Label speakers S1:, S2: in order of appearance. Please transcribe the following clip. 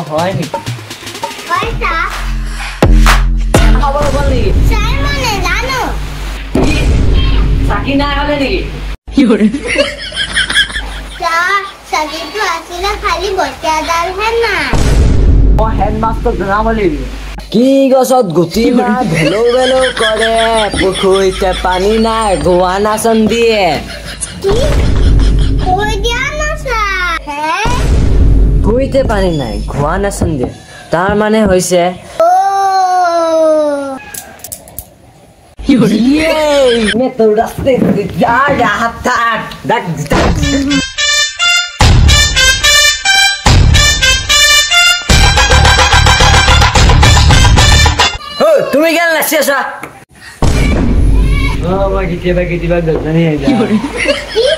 S1: হয় নেকি?
S2: হয় ছাৰ।
S1: খবৰ হ'ল নেকি?
S2: ছাৰ, মই নাজানো।
S1: কি চাকি নাই হ'লে নেকি?
S2: ছাৰ, চাকিটো আছিলে, খালি বটিয়াডালহে নাই।
S1: মই হেডমাষ্টৰক জনাব লাগিব। কি গছত গুটি নাই, ভেলৌ ভেলৌ কৰে, পুখুৰীতে পানী নাই, গোৱা নাচন দিয়ে?
S2: কি কৈ দিয়া না ছাৰ। হে?
S1: পুখুৰীতে পানী নাই, গোৱা নাচন দিয়ে, তাৰ মানে হৈছে
S2: অ।
S1: ये मैं तो रास्ते से जा रहा था, धक धक। ঐ, তুমি কেন নাচি আছা? মই কেতিয়াবা কেতিয়াবা গজনি আহি যায়।
S2: কি?